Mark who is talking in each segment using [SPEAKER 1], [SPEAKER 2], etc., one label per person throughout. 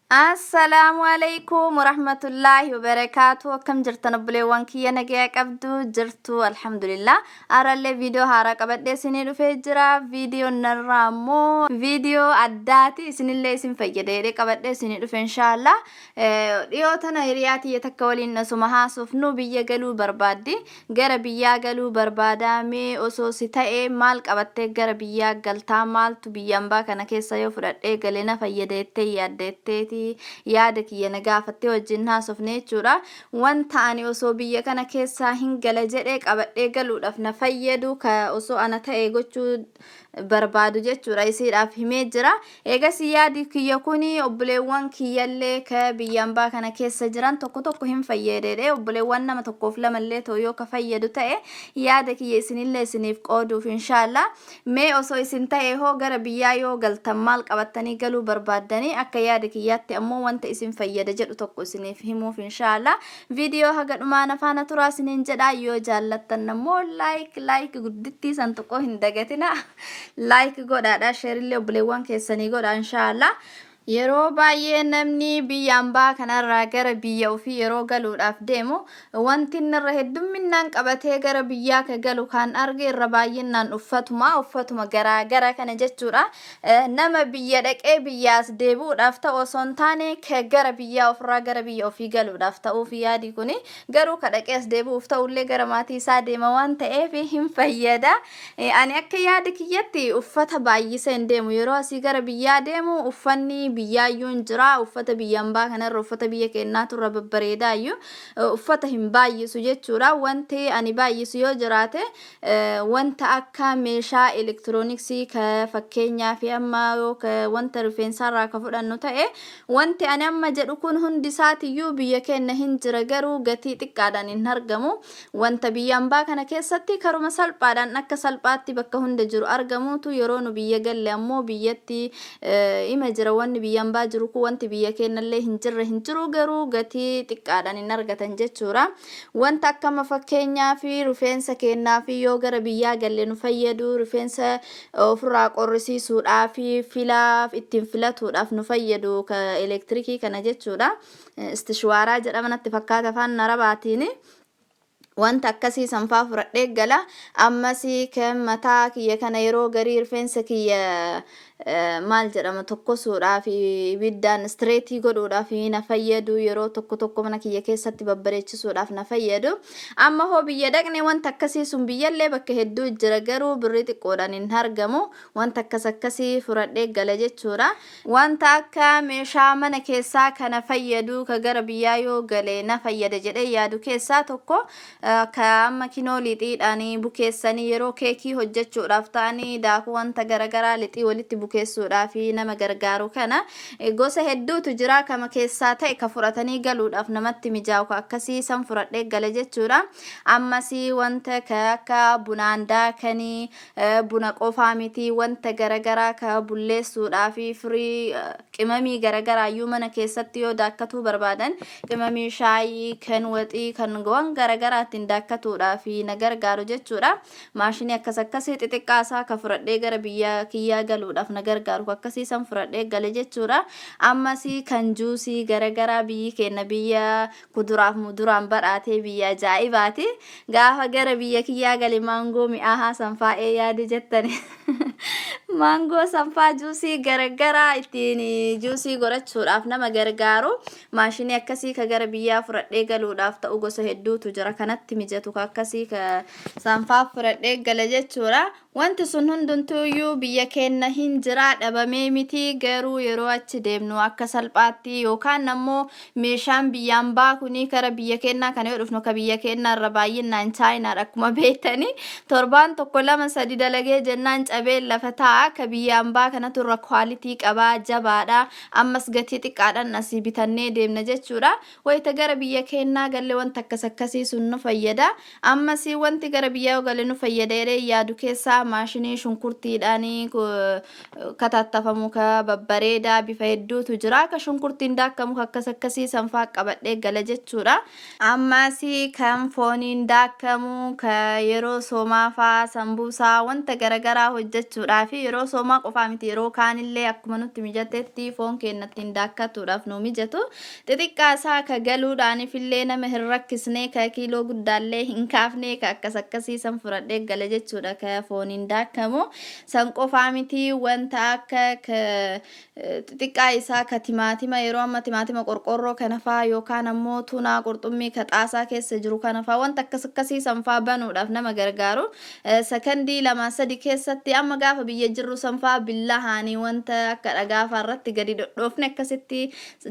[SPEAKER 1] Assalaamu alaikum warahmatullaahi wabarakaatu. Akkam jirtan obboleewwan kiyya? Nagaya qabdu jirtu? Alhamdulillah. Har'allee viidiyoo haaraa qabadhee isinii dhufee jira. Viidiyoon narraa immoo viidiyoo addaati. Isinillee isin fayyada jedhee qabadhee isinii dhufe, inshaallah. Dhiyoo tana hiriyaa tiyya takka waliin osuma haasofnu biyya galuu barbaaddi. Gara biyyaa galuu barbaadaa, mee osoo si ta'e maal qabattee gara biyyaa galtaa, maaltu biyya ambaa kana keessa yoo fudhadhee gale na fayyada jettee yaadda jetteeti yaada kiyya na gaafattee wajjin haasofne jechuudha. Wanta ani osoo biyya kana keessaa hin gala jedhee qabadhee galuudhaaf na fayyadu, ka osoo ana ta'e gochuu barbaadu jechuudha, isiidhaaf himee jira. Eegas yaadi kiyya kuni obboleewwan kiyyallee ka biyya ambaa kana keessa jiran tokko tokko hin fayyadedhe. Obboleewwan nama tokkoof lamallee ta'u yoo ka fayyadu ta'e, yaada kiyya isinillee isiniif qooduuf, inshaallah. Mee osoo isin ta'e hoo, gara biyyaa yoo galtan maal qabattanii galuu barbaaddanii? Akka yaada kiyyaatti ammoo wanta isin fayyada jedhu tokko isiniif himuuf, inshaallah. Viidiyoo haga dhumaa na faana turaa isiniin jedha. Yoo jaallattan ammoo like like guddittii san tuquu hin dagatina. Like godhaadha. Shareillee obboleewwan keessanii godha, inshaallah. Yeroo baay'ee namni biyya ambaa kanarraa gara biyya ofii yeroo galuudhaaf deemu, wanti inni irra heddumminaan qabatee gara biyyaa ka galu kan arge irra baay'inaan uffatuma garaa gara kana jechuudha. Nama biyya dhaqee biyyaas deebi'uudhaaf ta'u osoo hin taane, ka gara biyyaa ofirraa gara biyya ofii galuudhaaf ta'uuf yaadi kuni. Garuu ka dhaqee as deebi'uuf ta'ullee gara maatii isaa deema waan ta'eef hin fayyada. Ani akka yaada kiyyatti uffata baay'isee hin deemu. Yeroo asii gara biyyaa deemu uffanni biyyaayyuu hin jira. Uffata biyya ambaa kanarra uffata biyya keenyaatu irra babbareedaayyuu, uffata hin baay'isu jechuudha. Wanti ani baay'isu yoo jiraate, wanta akka meeshaa elektirooniksii, ka fakkeenyaa fi amma yoo wanta rifeensaarraa ka fudhannu ta'e, wanti ani amma jedhu kun hundi isaatiyyuu biyya keenya hin jira, garuu gatii xiqqaadhaan hin argamu. Wanta biyya ambaa kana keessatti karuma salphaadhaan akka salphaatti bakka hunda jiru argamuutu, yeroo nu biyya galle ammoo biyyatti ima jira. Wanni biyya ambaa jiru kun wanti biyya keenyallee hin jirre hin jiru, garuu gatii xiqqaadhaan hin argatan jechuudha. Wanta akkama fakkeenyaa fi rifeensa keenyaa fi yoo gara biyyaa galle nu fayyadu, rifeensa ofirraa qorrisiisuudhaa fi filaa ittiin filatuudhaaf nu fayyadu, ka elektirikii kana jechuudha. Istishwaaraa jedhama natti fakkaata afaan Arabaatiin. Wanta akkasii sanfaa fudhadhee gala. Ammas kan mataa kiyya kana yeroo garii rifeensa kiyya maal jedhama, tokkosuudhaaf, ibiddaan straight godhuudhaaf na fayyadu, yeroo tokko tokko mana kiyya keessatti babbareechisuudhaaf na fayyadu. Amma hoo biyya dhaqne wanta akkasii sun biyyallee bakka hedduu jira, garuu birrii xiqqoodhaan hin argamu. Wanta akkas akkasii fudhadhee gala jechuudha. Wanta akka meeshaa mana keessaa kana fayyadu, ka gara biyyaa yoo gale na fayyada jedhee yaadu keessaa tokko, ka amma kinoo lixiidhaan bukeessanii yeroo keekii hojjechuudhaaf ta'anii daakuu wanta garagaraa lixii walitti bukeessuudhaaf nama gargaaru kana, gosa hedduutu jira. Kama keessaa ta'e ka fudhatanii galuudhaaf namatti mijaa'u, ka akkasii san fudhadhee gala jechuudha. Ammas wanta ka akka bunaan daakanii, buna qofaa miti, wanta garagaraa ka bulleessuudhaa fi firii qimamii garagaraayyuu mana keessatti yoo daakkatuu barbaadan, qimamii shaayii, kan waxii, kan waan garagaraa ittiin daakkatuudhaa fi na gargaaru jechuudha. Maashinii akkas akkasii xixiqqaa isaa ka fudhadhee gara biyya kiyyaa galuudhaaf na gargaaru akkasii san fudhadhee gale jechuudha. Ammas kan juusii garagaraa, biyyi keenya biyya kuduraaf muduraan badhaatee, biyya ajaa'ibaati. Gaafa gara biyya kiyyaa gale maangoo mi'aahaa sanfaa'ee yaade jettani. Maangoo sanfaa juusii garagaraa ittiin juusii godhachuudhaaf nama gargaaru, maashinii akkasii ka gara biyyaa fudhadhee galuudhaaf ta'u gosa hedduutu jira. Kanatti mijatu ka akkasii ka sanfaa fudhadhee gala jechuudha. Wanti sun hundumtuuyyuu biyya keenya hin jira, dhabamee miti. Garuu yeroo achi deemnu akka salphaatti, yookaan ammoo meeshaan biyyaan baa kuni kara biyya keenyaa kana yoo dhufnu, ka biyya keenyaa irra baay'inaan Chaayinaadha akkuma beektani. Torbaan tokko, lama, sadi dalagee jennaan cabee lafa taa'a. Ka biyyaan baa kanatu irra quality qabaa, jabaadha. Ammas gatii xiqqaadhaan asii bitannee deemna jechuudha. Wayita gara biyya keenyaa galle wanta akkas akkasii sun nu fayyada. Ammas wanti gara biyyaa yoo gale nu fayyada jedhee yaadu keessaa Maashinii shunkurtiidhaan katattafamu ka babbareedaa bifa hedduutu jira. Ka shunkurtiin daakamu ka akkas akkasii sanfaa qabadhee gala jechuudha. Ammas kan fooniin daakamu ka yeroo soomaa faa sambuusaa wanta garagaraa hojjechuudhaaf, yeroo soomaa qofaa miti, yeroo kaanillee akkuma nutti mijatetti foon keenya ittiin daakkatuudhaaf nu mijatu, xixiqqaa isaa ka galuudhaanifillee nama hin rakkisne, ka kiiloo guddaallee hin kaafne, ka akkas akkasii san fudhadhee gala jechuudha, ka fooniin daakamu. San qofaa miti, wanta akka ka xixiqqaa isaa ka timaatima, yeroo amma timaatima qorqorroo kana faa yookaan ammoo tunaa qurxummii ka xaasaa keessa jiru kana faa, wanta akkas akkasii san faa banuudhaaf nama gargaaru, sakandii 2-3 keessatti. Amma gaafa biyya jirru san faa billahaanii wanta akka dhagaa faa irratti gadi dhodhoofne akkasitti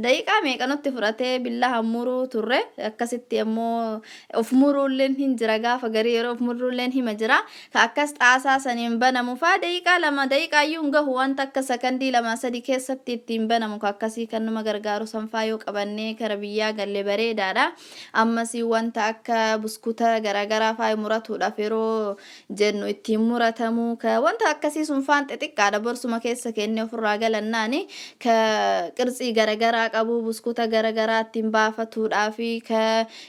[SPEAKER 1] daqiiqaa meeqa nutti fudhatee billaha muruu turre. Akkasitti ammoo of muruulleen hin jira, gaafa garii yeroo of muruulleen hima jira. Ka akkas xaasaa saniin banamu faa daqiiqaa 2, daqiiqaa iyyuu hin gahu, wanta akka sakandii 2-3 keessatti ittiin banamu ka akkasii kan nama gargaaru sanfaa yoo qabannee kara biyyaa galle bareedaadha. Ammas wanta akka buskuta garaagaraa faa muratuudhaaf yeroo jennu ittiin muratamu, ka wanta akkasii sun faan xixiqqaadha, borsuma keessa kennee ofirraa galannaani, ka qirtsii garaagaraa qabu buskuta garaagaraa ittiin baafatuudhaa fi ka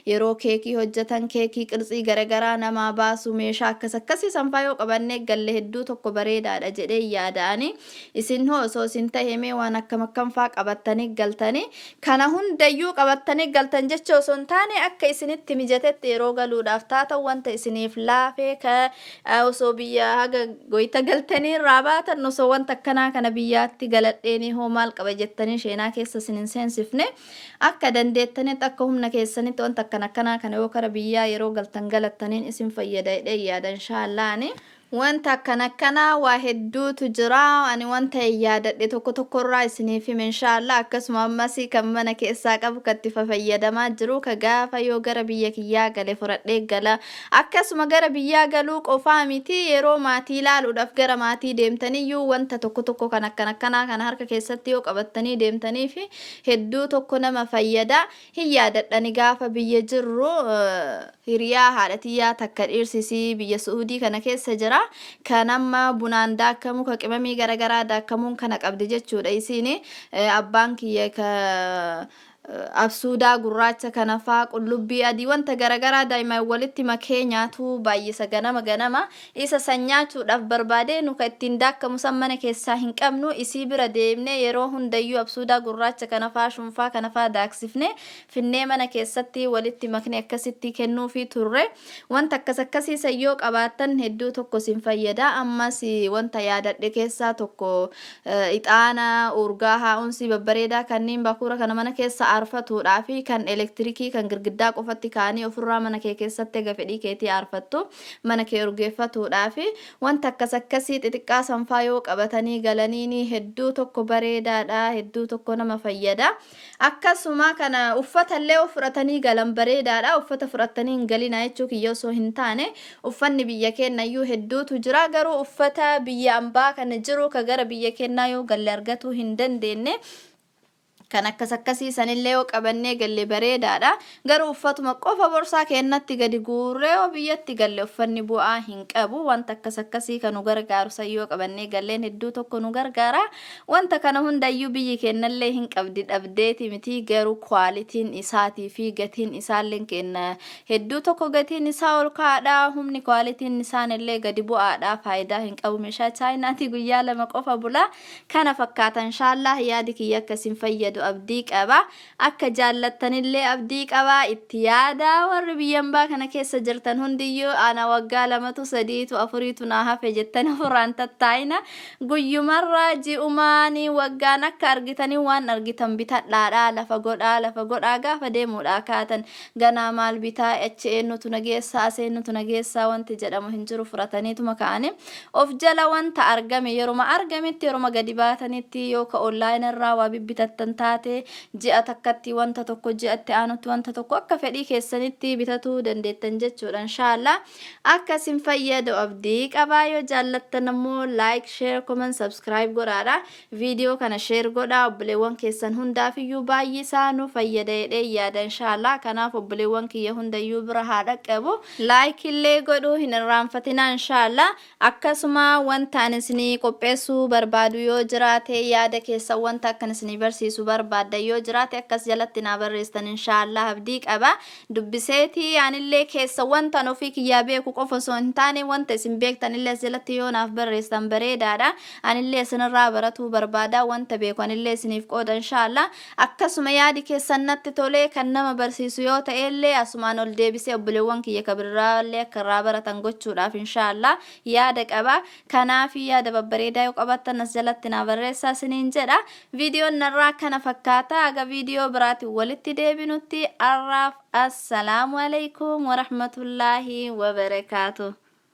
[SPEAKER 1] yeroo keekii hojjetan keekii qirtsii garaagaraa namaa baasu, meeshaa akkas akkasii sanfaa yoo qabannee galle hedduu tokko bareedaadha jedhee yaada'ani. Isin hoo, osoo isin tahee waan akkam akkam faa qabattanii galtanii? Kana hundayyuu qabattanii galtan jecha osoo hin taane, akka isinitti mijatetti yeroo galuudhaaf taatan wanta isiniif laafee, ka osoo biyya haga goyta galtanii irraa baatan osoo wanta akkanaa kana biyyaatti galadheenii hoo maal qaba jettanii sheenaa keessa isin hin seensifne, akka dandeettanitti, akka humna keessanitti wanta akkana akkanaa kana yoo kara biyyaa yeroo galtan galattaniin isin fayyada jedhee yaada, inshaallaani. Wanta akkana akkanaa waa hedduutu jira. Ani wanta hin yaadadhe tokko tokkorraa isiniif hime, inshaallah. Akkasuma ammas kan mana keessaa qabu, kan itti fayyadamaa jiru, ka gaafa yoo gara biyya kiyyaa gale fudhadhee gala. Akkasuma gara biyyaa galuu qofaa miti, yeroo maatii ilaaluudhaaf gara maatii deemtaniyyuu wanta tokko tokko kan akkana akkanaa kana harka keessatti yoo qabattanii deemtanii fi hedduu tokko nama fayyada. Hin yaadadhani, gaafa biyya jirru hiriyaa haadha tiyyaa takka dhiirsisii biyya Su'uudii kana keessa jira. Kan amma bunaan daakamu, ka qimamii garaagaraa daakamuun kana qabdi jechuudha isiin. Abbaan kiyya ka absuudaa gurraacha kana faa, qullubbii adii, wanta garaagaraa daa'imaan walitti makee nyaatu baay'isa ganama ganama. Isa san nyaachuudhaaf barbaadee, nu ka ittiin daakamu san mana keessaa hin qabnu, isii bira deemnee yeroo hundayyuu absuudaa gurraacha kana faa, shunfaa kana faa daaksifne finnee mana keessatti walitti makne akkasitti kennuufii turre. Wanta akkas akkasii san yoo qabaattan hedduu tokko sin fayyada. Ammas wanta yaadadhe keessaa tokko ixaana urgaa haa'umsi babbareedaa kanneen bakuura kana mana keessa aarfatuudhaa fi kan elektirikii kan girgiddaa qofatti kaa'anii ofirraa mana kee keessatti eega fedhii keetii aarfattu mana kee urgeeffatuudhaa fi wanta akkas akkasii xixiqqaa sanfaa yoo qabatanii galaniini hedduu tokko bareedaadha, hedduu tokko nama fayyada. Akkasuma kana uffata illee yoo fudhatanii galan bareedaadha. Uffata fudhatanii hin galinaa jechuu kiyya osoo hin taane, uffanni biyya keenyayyuu hedduutu jira, garuu uffata biyya ambaa kana jiru ka gara biyya keenyaa yoo galle argatuu hin dandeenye, kan akkas akkasii sanillee yoo qabannee galle bareedaadha. Garuu uffatuma qofa borsaa keennatti gadi guurree yoo biyyatti galle uffanni bu'aa hin qabu. Wanta akkas akkasii kan nu gargaaru san yoo qabannee galleen hedduu tokko nu gargaara. Wanta kana hundayyuu biyyi kennallee hin qabdi, dhabdeeti miti, garuu kwaalitiin isaatii fi gatiin isaallee kenna hedduu tokko gatiin isaa ol ka'aadha. Humni kwaalitiin isaanillee gadi bu'aadha. Faayidaa hin qabu. Meeshaa Chaayinaatii guyyaa 2 qofa bula. Kana fakkaata, inshaallah yaadi kiyya akka isin fayyadu abdii qaba. Akka jaallattanillee abdii qaba. Itti yaada, warri biyya ambaa kana keessa jirtan hundiyyuu ana waggaa 2tu, 3tu, 4tu naa hafe jettanii ofirraan tattaa'ina. Guyyumarraa, ji'umaanii, waggaan akka argitanii waan argitan bitadhaadha. Lafa godhaa, lafa godhaa, gaafa deemuudhaa kaatan ganaa maal bitaa, achi eenyutu na geessaa, as eenyutu na geessaa wanti jedhamu hin jiru, fudhataniituma ka'anii of jala wanta argame yeruma argametti, yeruma gadi baatanitti yoo ka online irraa waa bibbitattan taate. taate ji'a takkatti wanta tokko, ji'atti aanutti wanta tokko, akka fedhii keessanitti bitatuu dandeettan jechuudha inshaallah. Akka isin fayyadu abdii qabaa. Yoo jaallattan ammoo like, share, comment, subscribe godhaadha. Viidiyoo kana share godhaa, obboleewwan keessan hundaafiyyuu baay'isaa nu fayyada jedhee yaada inshaallah. Kanaaf obboleewwan kiyya hundayyuu bira haa dhaqqabu. Like illee godhuu hin irraanfatinaa inshaallah. Akkasuma wanta ani isinii qopheessuu barbaadu yoo jiraate, yaada keessan wanta akkan isinii barsiisu barbaaddan yoo jiraate, akkas jalatti naa barreessitan inshaallah, abdii qaba. Dubbiseetii anillee keessa wanta an ofii kiyyaa beeku qofa osoo hin taane, wanta isin beektan illee as jalatti yoo naaf barreessitan bareedaadha. Anillee isinirraa baratuu barbaada, wanta beeku anillee isiniif qooda inshaallah. Akkasuma yaadi keessan natti tolee kan nama barsiisu yoo ta'ellee, asumaan ol deebisee obboleewwan kiyya ka biraallee akka irraa baratan gochuudhaaf inshaallah yaada qaba. Kanaaf yaada babbareedaa yoo qabaattan as jalatti naa barreessaa isiniin jedha. Viidiyoon narraa kana fakkaata. Haga viidiyoo biraatiin walitti deebinutti arraaf assalaamu alaikum warahmatullaahi wabarakaatuh.